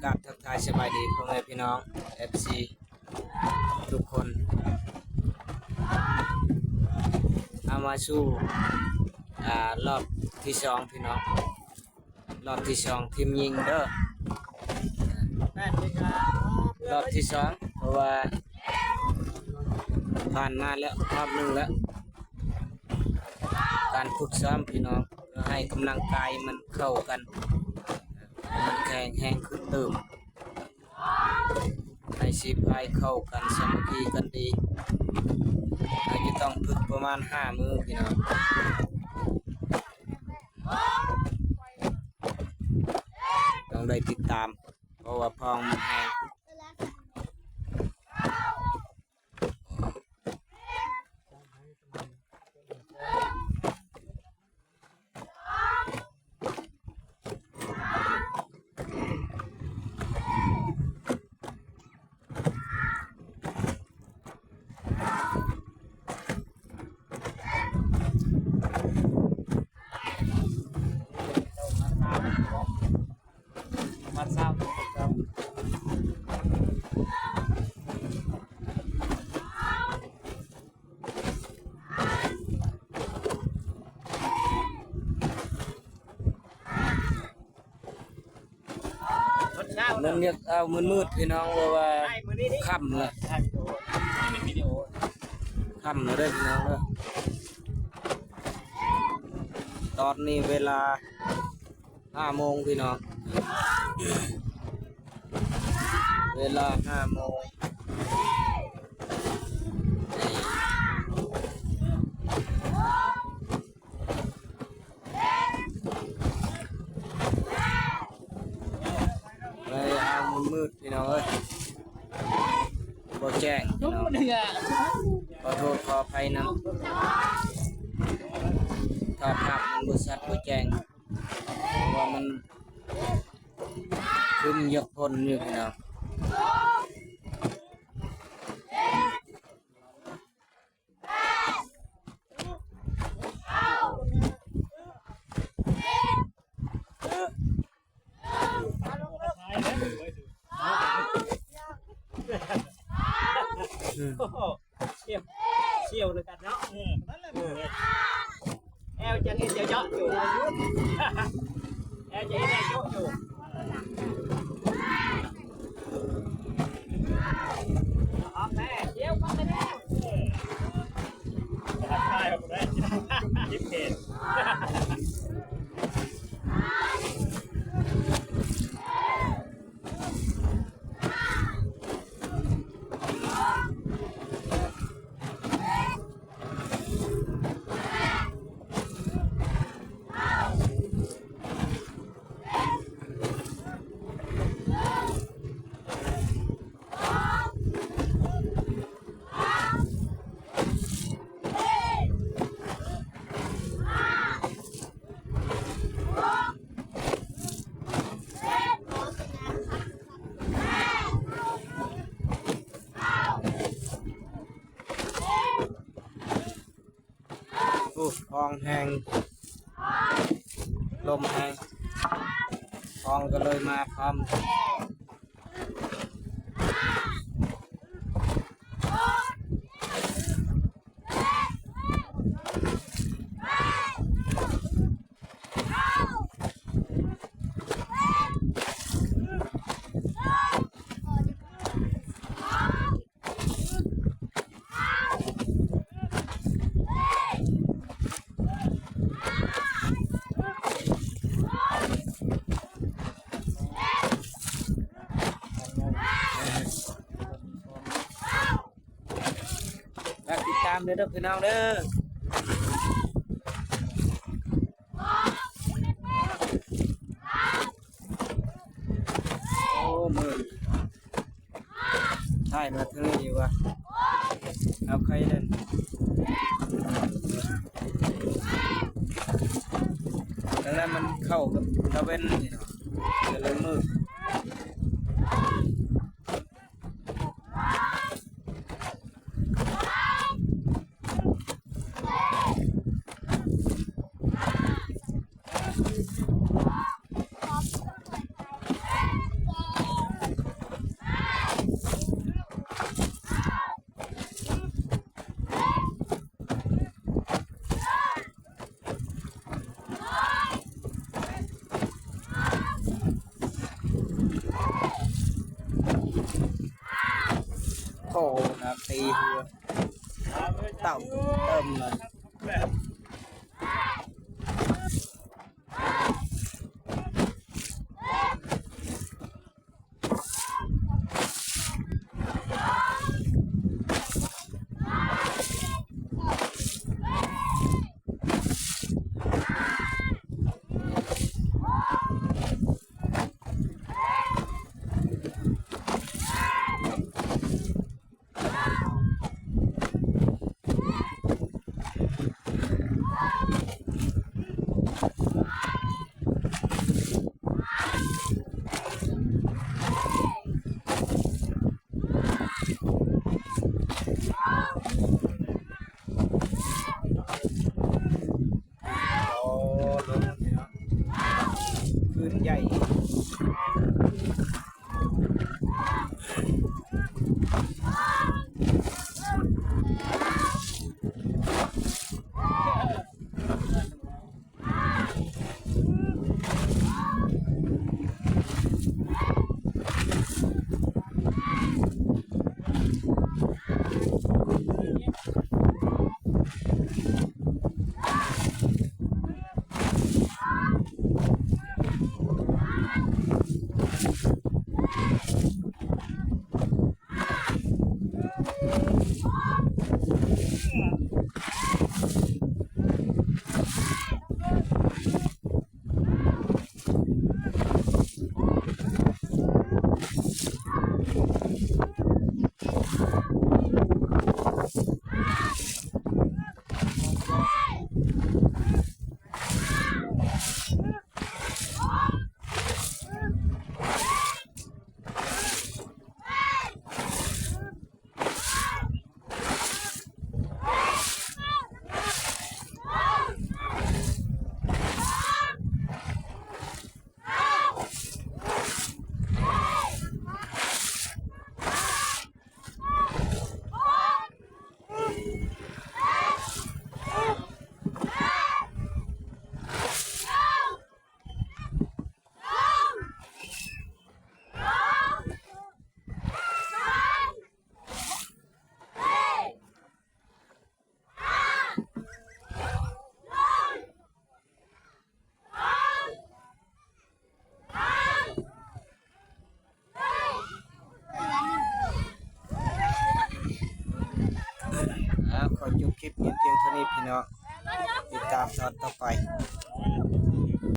ກາບທັກທາຍສະບາຍດີພໍ່ແມ່ພີ່ນ້ອງ ເອັຟຊີ ທຸກຄົນ. ເອົາມາສູ່ ອ່າ ລອບທີສອງພີ່ນ້ອງ ລອບທີສອງທີມຍິງເດີ ລອບທີສອງ ເພາະວ່າຜ່ານມາແລ້ວຮອບໜຶ່ງແລ້ວ ການຝຶກຊ້ອມພີ່ນ້ອງ ເພື່ອໃຫ້ກຳລັງກາຍມັນເຂົ້າກັນ ໃຫ້ມັນແຂງແຮງຂຶ້ນຕື່ມ ໃຫ້ສີພາຍເຂົ້າກັນ ສາມັກຄີກັນດີ ເຮົາຈະຕ້ອງຝຶກປະມານຫ້າມື້ພີ່ນ້ອງ ຕ້ອງໄດ້ຕິດຕາມ ເພາະວ່າພອງມັນແຮງ. ມັນຢາກເອົາມືດໆ ພີ່ນ້ອງ ເພາະວ່າຄ່ຳແລ້ວ ຄ່ຳແລ້ວເດີພີ່ນ້ອງເດີ. ຕອນນີ້ເວລາຫ້າໂມງພີ່ນ້ອງ ເວລາຫ້າໂມງ ເລີຍເອົາມືດໆ ພີ່ນ້ອງເອີຍ ບໍ່ແຈ້ງພີ່ນ້ອງ ຂໍໂທດຂໍອະໄພນຳ ຖ້າພາບມັນບໍ່ຊັດບໍ່ແຈ້ງ ເພາະວ່າມັນຄຶ້ມຢາກຝົນຢູ່ພີ່ນ້ອງ. ອືມ ໂອ້ໂຫ ສ່ຽວ ສ່ຽວນຳກັນເນາະ ເອີ ນັ້ນແຫຼະ ເອີ ແອວຈັ່ງເຮັດເຍາະໆຢູ່ ແອວຈັ່ງເຮັດເຍາະໆຢູ່. ອອກແມ່ ດຽວກ່ອນແລ້ວ ເອີ ຖ່າຍອອກໄດ້ ຄລິບເພຈ. ໂອ້ ພອງແຮງ ລົມແຮງ ພອງກໍເລີຍມາພ້ອມ. ຝາກຕິດຕາມເດີ ເດີພີ່ນ້ອງເດີ. ໂອ້ ມືດ ຖ່າຍມາເທິງນີ້ວ່າ ເອົາໄຂ່ນັ້ນ ຈັ່ງໃດມັນເຂົ້າກັບຕາເວັນນີ້ເນາະ ກໍເລີຍມືດ. ເ ໂອ້ ໜ້າຕີຫົວ ເຕົ້າເຕີມເລີຍ. ອໍ ລົງນີ້ເນາະ ຄືນໃຫຍ່. ອ່າ ຂໍຈົບຄລິບນີ້ພຽງເທົ່ານີ້ພີ່ນ້ອງ ຕິດຕາມຕອນຕໍ່ໄປ.